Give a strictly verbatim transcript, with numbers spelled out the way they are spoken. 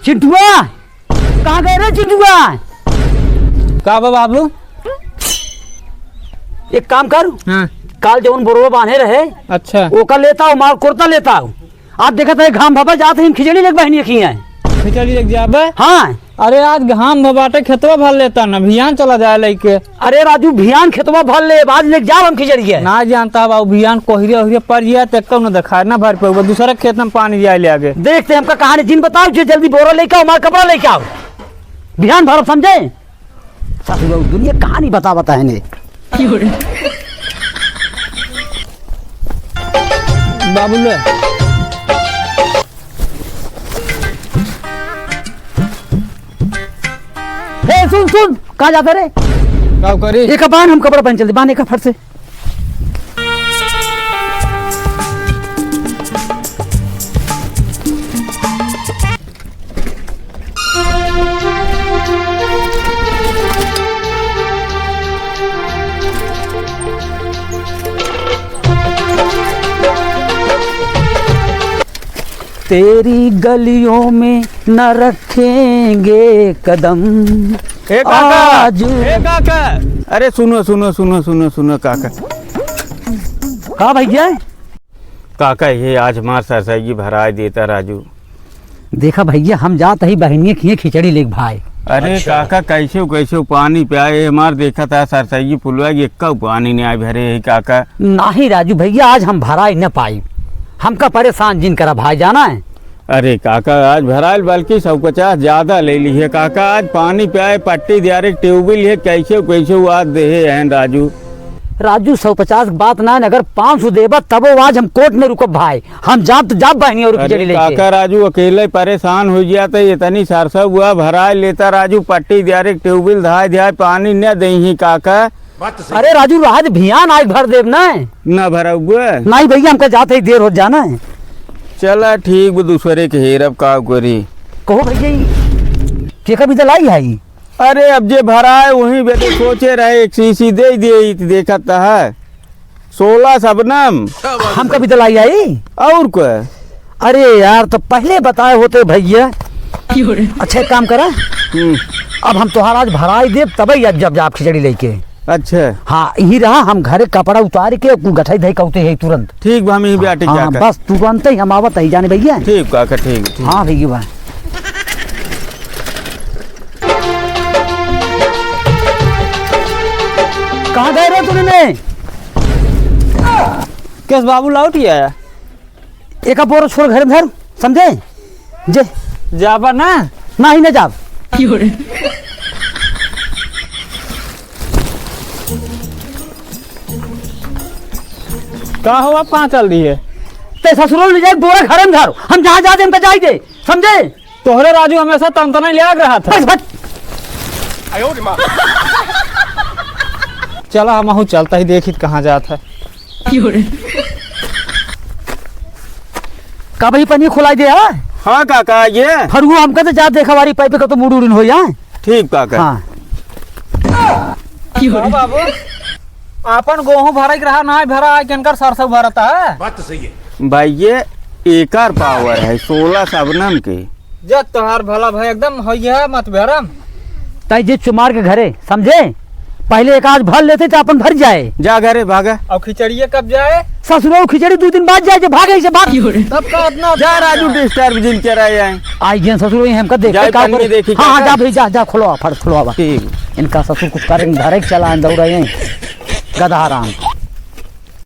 चिंटुआ, कहाँ गए रे चिंटुआ? का बा बाबू? एक काम कर, हाँ। काल जौन बोरवा बांधे रहे, अच्छा। ओका लेता हो, माल कुर्ता लेता हो। आज देखत है घाम भवा जात है, खिचड़ी लेके बहिनी खियाए। खिचड़ी लेके जाबे? हाँ। अरे आज घाम भवाटे खेतवा भर लेता ना, भियान चला जाए लइके। अरे राजू, भियान खेतवा भर ले, आज लेके जाब हम खिचड़ी के। ना जानता बाबू, भियान कोहरे ओहरे पड़ जाए तो एक्को न देखाए, ना भर पाऊबा, दूसरे खेत में पानी जाए ले आगे। देखते हमका कहानी जिन बताओ, जे जल्दी बोरा लेके आओ, हमार कपड़ा लेके आओ, भियान भरब, समझे? सासू बहू दुनिया कहानी बतावत है ने। बाबू ले। ए, सुन, सुन, कहाँ जाता रे? का करी? एक बांध, हम कपड़ा पहन चलते, बांध एक फट से। तेरी गलियों में न रखेंगे कदम। ए काका, आज ए काका, अरे सुनो, सुनो, सुनो, सुनो, सुनो काका। का भैया? काका, ये आज हमार सरसैगी भराए देता राजू। देखा भैया, हम जात ही बहिनिया खिए खिचड़ी लेके भाई। अरे अच्छा। काका, कैसे हो, कैसे हो? पानी पियाए हमार, देखा था सरसैगी पुलवा, ये कब पानी नहीं आए भरे है काका। नाही राजू भैया, आज हम भराई न पाई, हमका परेशान जिन करा भाई, जाना है। अरे काका, आज भराइल बल्कि सौ पचास ज्यादा ले ली है काका। आज पानी पियाए, पट्टी दियारे, ट्यूबवेल है, कैसे कैसे वो आज देहे हैं राजू। राजू, सौ पचास के बात ना है, अगर पाँच सौ देबा तबो आज हम कोर्ट में रुकब भाई। हम जाब तो जाब बहिनी और अरे खिचड़ी लेके। काका, राजू अकेले परेशान हो गया तो इतनी सरसों हुआ भराए लेता राजू, पट्टी दियारे, ट्यूबवेल धाए दियाए, पानी न देही काका। बात तो सही। अरे राजू, रहा दे, भियान आइक भर देब ना। ना भरउबे? नाहीं भैया, हमका जात ही देर हो जाना है। चला ठीक बा, दूसरे के हेरब का करी। कहो भैया, ई केका बिदा लाई है ई? अरे अब जे भराए वही बेटे सोचे रहे एक सीसी दे दिए, ई त देखत है। सोलह सबनम। हमका बिदा लाई आई? और का? अरे यार, तो पहले बताए होते भैया। अच्छा, एक काम करा। हम्म। अब हम तोहार आज भराई देब, तबे अब जब जाब खिचड़ी लेके। अच्छा। हाँ, यही रहा, हम घरे कपड़ा उतार के गठई धई कौते है तुरंत। ठीक बा, हम यही बाटे हाँ, क्या कर? बस तुरंत ही हम आवत ही जाने भैया। ठीक काका, ठीक, ठीक। हाँ भैया बा। कहाँ गए रहे तूने? केस बाबू लौट ही आया। एका बोरा छोड़ घर में धर, समझे? जे। जाबा ना? नाही ना जाब। का हो, अब कहाँ चल रही है? ते ससुरो ले जाए, बोरा घर में धर, हम जहाँ जा दे, हमका जाई दे, समझे? तोहरे राजू हमेशा तनतना लिया रहा था। बस, बस। चला, हम आहू चलता ही, देखी कहाँ जात है। का भाई, पानी खुलाई दे, हाँ? हाँ काका, ये। फरुआ हमका तो जा देखा वारी पाइप का तो मुड़ उड़न हो जाए। ठीक काका। हाँ। हाँ बाबू, आपन गोहूँ भराई के रहा, ना भरा, आइ केनकर सरसों भरता है। बात तो सही है। भाई, ये एकर पावर है, सोलह सबनम के। जग तोहार भला भाई, एकदम होइया मत बेरम। ताई जे चुमार के घरे, समझे? पहले एक आज भर लेते तो अपन भर जाए। जा घरे भागा। और खिचड़िया कब जाए? ससुरो खिचड़ी दो दिन बाद जाए, जे भागे से भाग। तब का इतना जा राजू, disturb जिन के रहे हैं। आई गेन ससुरो, ये हमका देख जाए के का पन्नी करे? देखी हाँ, हाँ, का जा भाई, जा, जा, खुलवा, फट खुलवा बा। ठीक। इनका ससुर कुछ करें, धरे के चला, दौड़े हैं। गधा हराम।